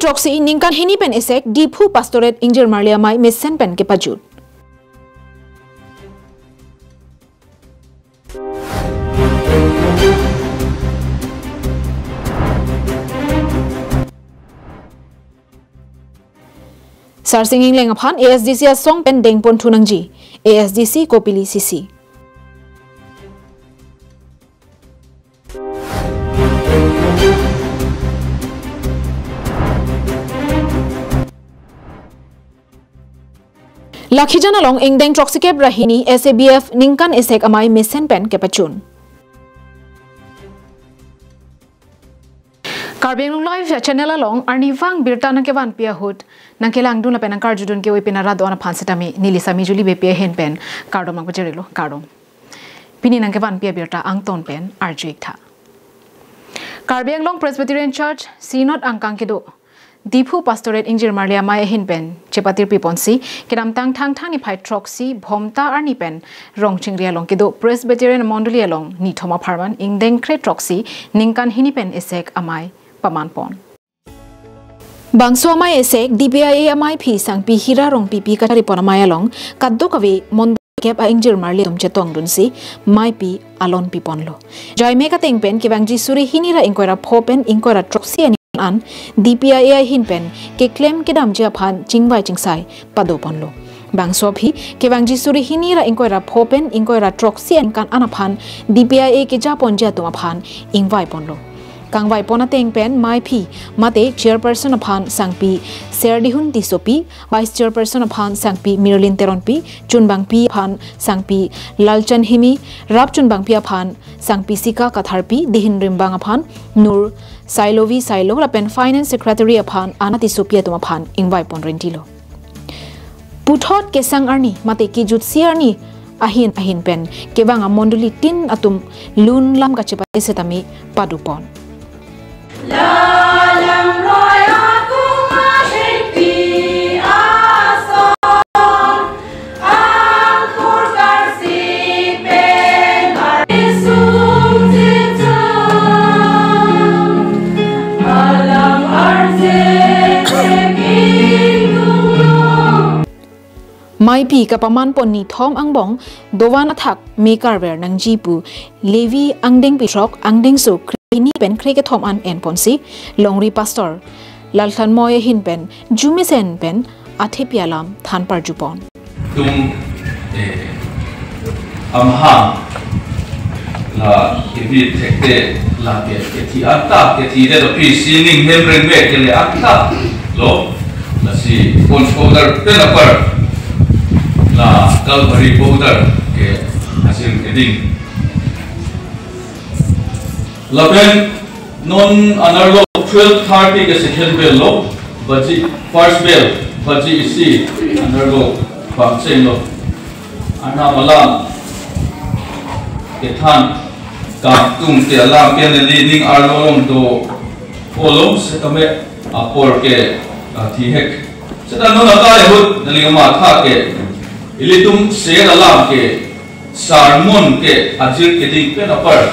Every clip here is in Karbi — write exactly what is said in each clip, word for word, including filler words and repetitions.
throksi ningkan hini pen esek Diphu Pastorate Ingjirmarli Amei mesen pen kepajut. Sarsing Engleng aphan A S D C asong pen dengpon thu nangji, A S D C Kopili C C. Lakhijan along ingdeng throksikep ra hini S A B F ningkan esek amei mesen pen kepachun. Karbi Anglong Live channel along arnivang birta nangkevanpi ahut, nangkelangdun lapen nangkarjudun ke-oi pin arat do-an aphan sitame neli Sami Juli Beypi ahin pen kardom nangpajirlo, kardom. Pini nangkevanpi abirta angton pen arju-ik tha. Karbi Anglong Presbyterian Church Synod angkang kedo Diphu Pastorate Ingjirmarli Amei ahin pen chepatirpi ponsi, kedamtang Thangthang niphai throksi Bhomta arni pen Rongchingri along kedo Presbyterian Mondoli along nithom apharman ingdeng kre throksi ningkan hini pen esek amei paman pon. Bangso amei esek D P I A ameiphi Sangpi Hira Rongpipi kachari pon amei along kadokave mondoli kep a-ingjirmarli atum chetongdunsi meipi alon piponlo. Jaimek ateng pen kevangji suri hini ra ingkoi ra pho pen ingkoi ra throksi arni an D P I A ahin pen keklem kedamji aphan chingvai chingsai padoponlo. Bangso aphi kevangji suri hini ra ingkoi ra pho pen ingkoi ra throksi aningkan an aphan D P I A kejaponji atum aphan ingvaiponlo. Kangvaipon ateng pen meiphi mate chairperson aphan Sangpi Serdihun Tissopi, vice chairperson aphan Sangpi Mirlin Teronpi, chunbangpi aphan Sangpi Lalchan Himi, rap chunbangpi aphan Sangpi Sika Katharpi, dihin rimbang aphan Nur Sailovi Sailo lapen finance secretary aphan Ana Tissopi atum aphan ingvaipon rentilo. Puthot kesang arni mate kejutsi arni ahin ahin pen kevang amondoli tin atum lun lam kachepate setame padopon. Lalam roi akung ashingpi ason, angkur karsi pen arisung jejang, alam arje chekin tunglo. Meipi kapamanpon nithom angbong dovan athak mekarver nangji pu Levi angdengpi throk angdengso kre hini pen kre kethom an enponsi longri pastor Lalthanmoi ahin pen jumesen pen athepi alam than parjupon. Tum, eh, amahang la kebi thekte la ke kethi anta kethi de dopi sining hem rengve kele anta lo, lasi ponch powder pen apar la Calvary powder ke hasil keding. Lapen non anerlo twelve thirty ke second bell lo, baji first bell, baji isi anerlo pangchenglo. Arnam alam kethan kangtung te alam ke neli ning arlo along do-olo setame apor ke, ah, thihek. Seta non akai ahut neli kamatha ke ilitum ser alam ke sermon ke ajir keding pen apar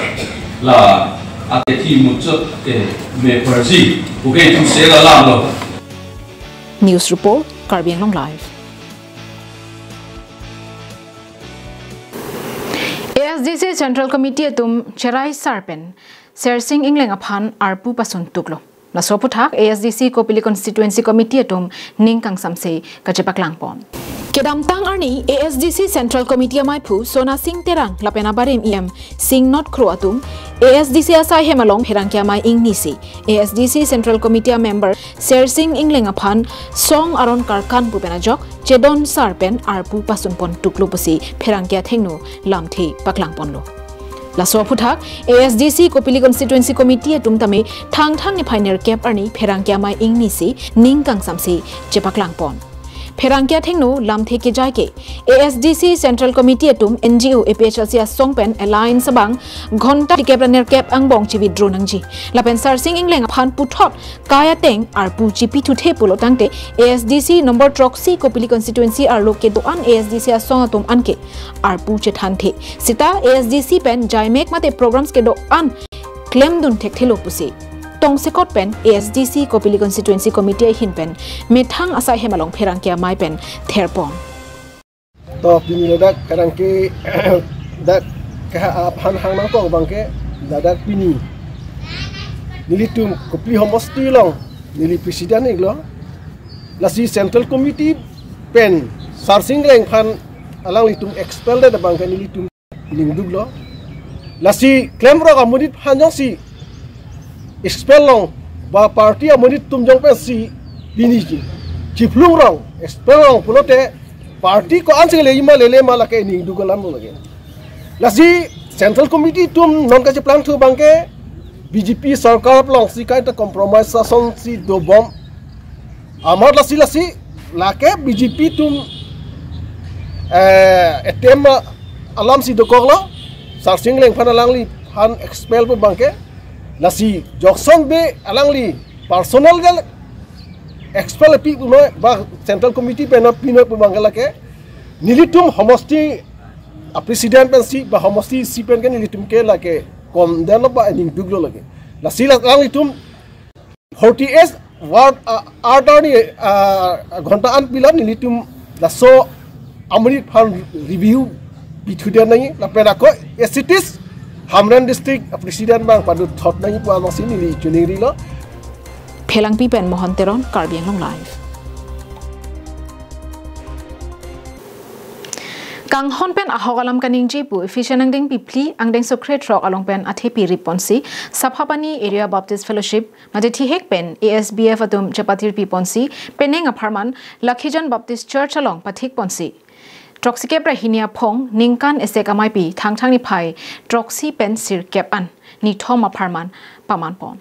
la akethi muchot ke meparji. Puke itum ser alam lo. News report, Karbi Anglong Live. A S D C Central Committee atum Cherai Sar pen Sersing Engleng aphan arpu pasun tuklo. Laso aphuthak A S D C Kopili Constituency Committee atum ning kangsamse kachepaklangpon. Kedamtang arni A S D C Central Committee ameiphu Sona Sing Terang lapen abarim E M Sing Not Kro atum A S D C asai hem along pherangke amei ingnisi A S D C Central Committee amember Sersing Engleng aphan song aron karkan pu pen ajok Chedon Sar pen arpu pasunpon tuklo pusi pherangke athengno lamthe paklangponlo. Laso aphuthak A S D C Kopili Constituency Committee atum tame Thangthang niphai nerkep arni pherangke amei ingnisi ning kangsamse chepaklangpon. Pherangke athengno lamthe kejai ke A S D C Central Committee atum N G O, A P H L C asong pen alliance abang ghonta phlikep ra nerkep angbong chi-withdraw nangji. Lapen Sersing Engleng aphan puthot kai ateng arpu chipithuthe pulo tangte A S D C number throksi Kopili Constituency arlo kedo-an A S D C asong atum anke arpu chethanthe. Seta A S D C pen jaimek mate programs kedo-an klemdun thekthelo pusi tongsekot pen A S D C Kopili Constituency Committee ahin pen methang asai hem along pherangke amei pen therpon. To pini ladak pherangke dak keha aphan hang nangkok abangke ladak pini nelitum Kopili homosti along neli president iklo. Lasi Central Committee pen Sarsing Engleng aphan alanglitum expel det abangke nelitum ningduklo. Lasi klemrok amonit aphan jongsi expel long ba party amonit atum jong pensi pini ji chiphlung rong expel long pulote party ko-ansi lele ma lele ma lake ningduk alam lo lake. Lasi Central Committee atum non kacheplangthu abangke B J P sorkar alongsi kaita compromise sasonsi dobom. Amat lasi lasi lake B J P atum eh, A T M alamsi dokoklo. Sarsing Engleng aphan alangliphan expel pu abangke. Lasi jokson be alangli personal jal expel pi punoi ba Central Committee pen pinoi pu abangke lake. Nelitum homosti a president pensi ba homosti isi pen ke nelitum ke lake condemn lo ba ningduklo lake. Lasi la alanglitum forty-eight ward, ah, arni, ah, ghonta an pilo nelitum laso amonit aphan review pithu det nangji lapen ako as it is Hamren district president abang paduthot nangji pu alongsi neli choningrilo. Phelangpi pen Mohon Teron, Karbi Anglong Live. Kanghon pen ahok alam kaningje pu Efficient angdengpi phli angdengso krethrok along pen athepi ripponsi Saphapani Area Baptist Fellowship mate thihek pen A S B F atum chepatirpiponsi penang apharman Lakhijan Baptist Church along pathikponsi throksi kep ra hini aphong ningkan esek ameipi Thangthang niphai throksi pen sirkep an nithom apharman pamanpon.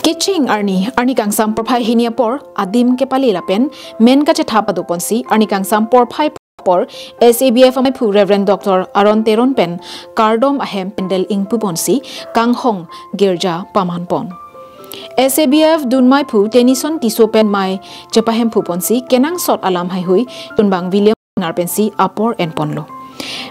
Kecheng arni, arni kangsam porphai hini apor adim kepale lapen men kachetha padoponsi arni kangsam porphai apor S A B F ameiphu Reverend Doctor Aaron Teron pen kardom ahem pandal ingpuponsi kanghon girja pamanpon. S A B F dunmeiphu Tenison Tisso pen mei chepahemphupon si kenangsot alam haihui chunbang William Singnar pensi apor enponlo.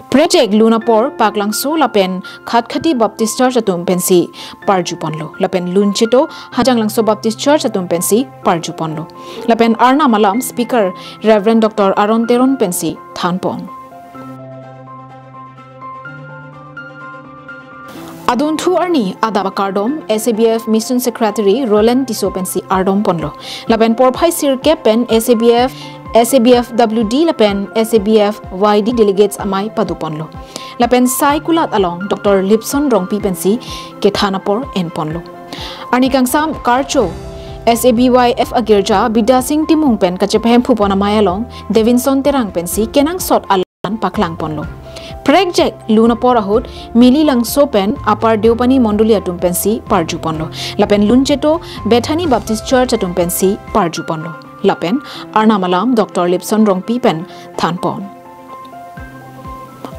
Prekjak lun apor Paklangso lapen Khatkhati Baptist Church atum pensi parjuponlo. Lapen lun cheto Hajanglangso Baptist Church atum pensi parjuponlo. Lapen arnam alam speaker Reverend Doctor Aaron Teron pensi thanpon. Adunthu arni adap akardom S A B F Mission Secretary Roland Tisso pensi ardomponlo. Lapen porphai sirkep pen S A B F, S A B F W D lapen S A B F Y D delegates amei padoponlo. Lapen sai kulat along Doctor Lipson Rongpi pensi kethan apor enponlo. Arni kangsam karcho S A B Y F agirja Bidya Sing Timung pen kachepahemphupon amei along Davinson Terang pensi kenangsot alam paklangponlo. Prekjak lun apor ahut Mililangso pen Upper Deopani Mondoli atum pensi parjuponlo. Lapen lun cheto Bethany Baptist Church atum pensi parjuponlo. Lapen arnam alam Doctor Lipson Rongpi pen thanpon.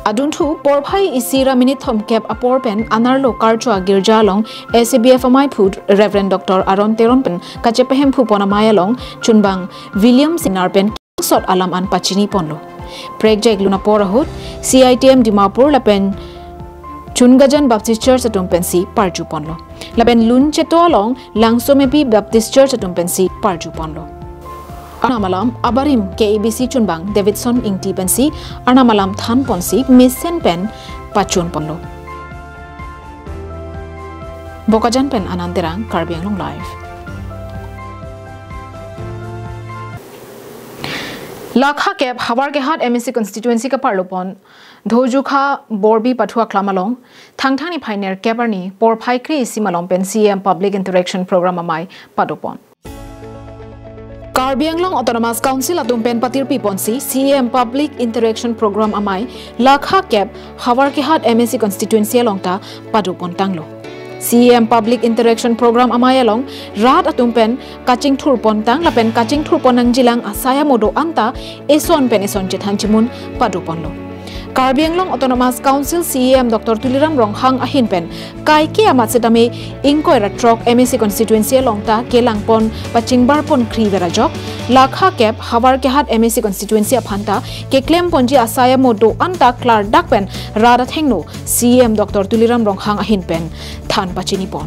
Adunthu porphai isi ra minit thomkep apor pen anerlo karcho agirja along S A B F ameiphu Reverend Doctor Aaron Teron pen kachepahemphupon amei along chunbang William Singnar pen kenangsot alam an pachiniponlo. Prekjak lun apor ahut C I T M Dimapur lapen Chungajan Baptist Church atum pensi parjuponlo. Lapen lun cheto along Langsomepi Baptist Church atum pensi parjuponlo. Arnam alam abarim K A B C chunbang Davidson Ingti pensi arnam alam thanponsi mesen pen pachunponlo. Bokajan pen Anand Terang, Karbi Anglong Live. Lakha kep Howraghat M A C constituency kaparlopon Dhojukha Borbi Pathu Aklam along Thangthang niphai nerkep arni porphai kre-isi malom pen C E M Public Interaction Program amei padopon. Karbi Anglong Autonomous Council atum pen patirpiponsi C E M Public Interaction Program amei lakha kep Howraghat M A C constituency along ta padopontanglo. C E M Public Interaction Program amei along rat atum pen kachingthurpontang lapen kachingthurpon nangjilang asai amo do-an ta eson pen eson chethan chimun padoponlo. Karbi Anglong Autonomous Council C E M Doctor Tuliram Ronghang ahin pen kaike amat setame ingkoi ra throk M A C constituency along ta kelangpon pachingbarpon kri vera jok lakha kep Howraghat M A C constituency aphan ta keklemponji asai amo do-an ta klardak pen rat athengno C E M Doctor Tuliram Ronghang ahin pen than pachinipon.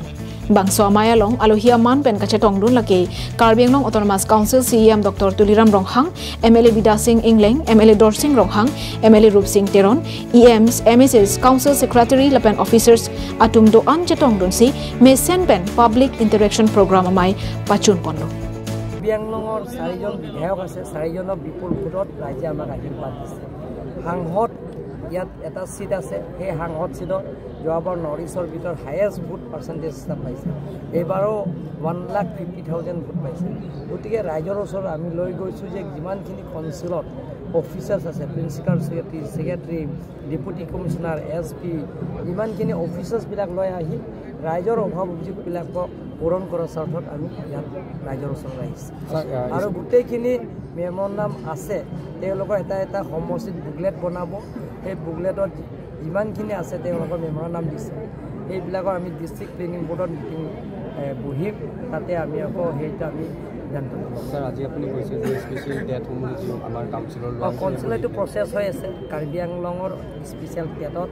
Bangso amei along alohi aman pen kachetongdun lake Karbi Anglong Autonomous Council C E M Doctor Tuliram Ronghang, M L A Bidya Sing Engleng, M L A Dorsing Ronghang, M L A Rupsing Teron, E Ms, M Cs, Council Secretary lapen officers atum do-an chetongdunsi mesen pen public interaction program amei pachunponlo. Karbi আংলঙৰ চাৰিজন বিধায়ক আছে, চাৰিজনক বিপুল ভোটত ৰাইজে আমাক আশীৰ্বাদ দিছে। সাংসদ ইয়াত এটা চিট আছে, সেই সাংসদ চিটত যোৱাবাৰ নৰ্থ ইষ্টৰ ভিতৰত হায়েষ্ট ভোট পাৰ্চেণ্টেজ এটা পাইছে। এইবাৰো ওৱান লাখ ফিফটি থাউজেণ্ড ভোট পাইছে। গতিকে ৰাইজৰ ওচৰত আমি লৈ গৈছোঁ যে যিমানখিনি কাউন্সিলত অফিচাৰ্ছ আছে, principal secretary, secretary, deputy commissioner, S P, ইমানখিনি অফিচাৰ্ছবিলাক লৈ আহি ৰাইজৰ অভাৱ অভিযোগবিলাকক পূৰণ কৰাৰ স্বাৰ্থত আমি ইয়াত ৰাইজৰ ওচৰত আহিছোঁ। ছাৰ, আহ, আৰু গোটেইখিনি মেমৰেণ্ডাম আছে, তেওঁলোকৰ এটা এটা সমষ্টিত বুকলেট বনাব। সেই বুকলেটত যিমানখিনি আছে তেওঁলোকৰ মেমৰেণ্ডাম দিছে, সেইবিলাকৰ আমি ডিষ্ট্ৰিক্ট প্লেনিং বৰ্ডত মিটিং, এ, বহিম, তাতে আমি আকৌ সেইটো আমি সিদ্ধান্ত ল'ম। ছাৰ, আজি আপুনি কৈছে যে স্পেচিয়েল টেট সমূহ যিটো আমাৰ কাউন্সিলৰ লোৱা অ, হৈছে, কাউন্সিলৰ এইটো প্ৰচেছ হৈ আছে। কাৰ্বি আংলঙৰ স্পেচিয়েল টেটত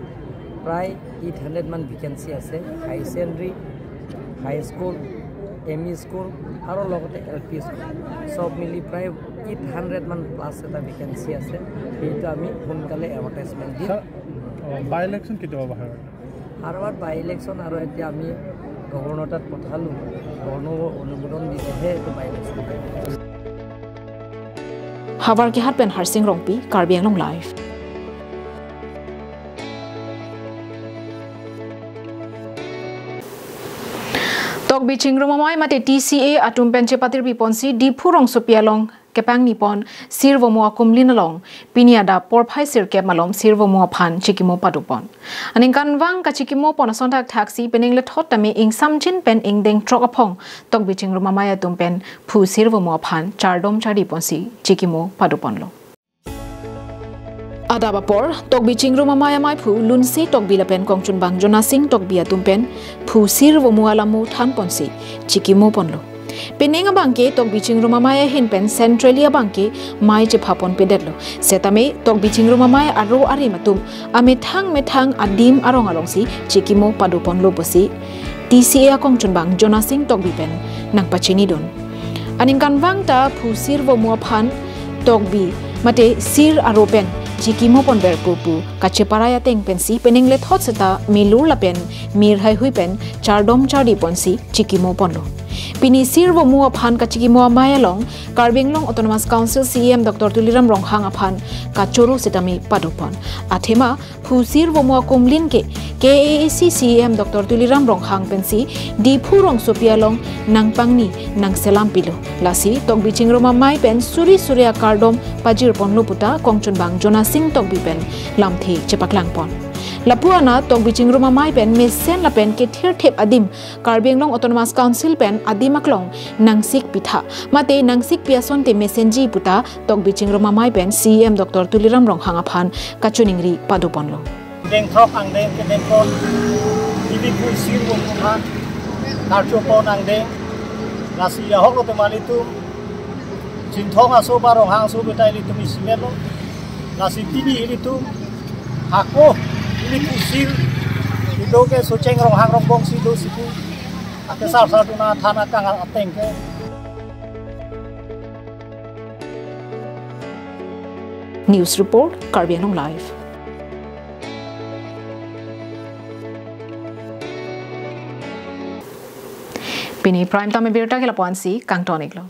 প্ৰায় এইট হাণ্ড্ৰেড মান ভেকেঞ্চি আছে। High secondary, high school, M E school আৰু লগতে এল পি স্কুল, চব মিলি প্ৰায় এইট হাণ্ড্ৰেড মান প্লাছ এটা ভেকেঞ্চি আছে। সেইটো আমি সোনকালে এডভাৰটাইজমেণ্ট দিম। ছাৰ, অ, বাই ইলেকশ্যন কেতিয়া হ'ব ছাৰ? আৰু এবাৰ বাই ইলেকশ্যন আৰু এতিয়া আমি গভৰ্ণৰ তাত পঠালোঁ, গভৰ্ণৰ অনুমোদন দিলেহে এইটো বাই ইলেকশ্যন হ'ব। Howraghat pen Harsing Rongpi, Karbi Anglong Live. Tokbi Chingrum Amei mate T C A atum pen chepatir piponsi Diphu rongsopi along kepangni pon Sirvomo akumlin along pini adap porphai sirkep malom Sirvomo aphan chikimo padopon. Aningkanvang kachikimo pon ason thakthaksi penang lethot tame ingsamjin pen ingdeng throk aphong Tokbi Chingrum Amei atum pen phu Sirvomo aphan chardom chardi ponsi chikimo padoponlo. Adap apor, Tokbi Chingrum Amei amaiphu Lunse Tokbi lapen kongchunbang Jonasing Tokbi atum pen phu Sirvomo alamo thanponsi chikimo ponlo. Penang abangke Tokbi Chingrum Amei ahin pen centrally abangke mei chephaponpedetlo. Setame Tokbi Chingrum Amei aro arim atum amethang methang adim arong alongsi chikimo padoponlo pusi T C A akongchunbang Jonasing Tokbi pen nangpachinidun. Aningkanvang ta phu Sirvomo aphan Tokbi mate Sir aro pen chikimo ponverpo pu kacheparai ateng pensi penang lethot seta milur lapen mir haihui pen chardom chardi ponsi chikimo ponlo. Pini Sirvomo aphan kachikimo amei along Karbi Anglong Autonomous Council C E M Doctor Tuliram Ronghang aphan kachoro setame padopon. Athema phu Sirvomo akumlin ke K A A C C E M Doctor Tuliram Ronghang pensi Diphu rongsopi along nangpangni nangselam pilo. Lasi Tokbi Chingrum Amei pen suri suri akardom pajirponlo puta kongchunbang Jonasing Tokbi pen lamthe chepaklangpon. Lapu ana Tokbi Chingrum Amei pen mesen lapen kethirthip adim Karbi Anglong Autonomous Council pen adim aklong nangsik pitha mate nangsik pi asonte mesenji puta Tokbi Chingrum Amei pen C E M Doctor Tuliram Ronghang aphan kachiningri padoponlo. Dengthrok angdeng kedengkon, ili phu Sirvomo aphan karchopon angdeng, lasi ahok lo temali tum, Chinthong aso ba Ronghang aso beta ilitum isimetlo, lasi pini ilitum hako ili phu Sir, ido ke Socheng Ronghang Rongbong si do sipu, ake sar sar tuna thana kangal ateng ke. News report, Karbi Anglong Live. Pini prime time birta ke lapu-ansi kangton-iklo.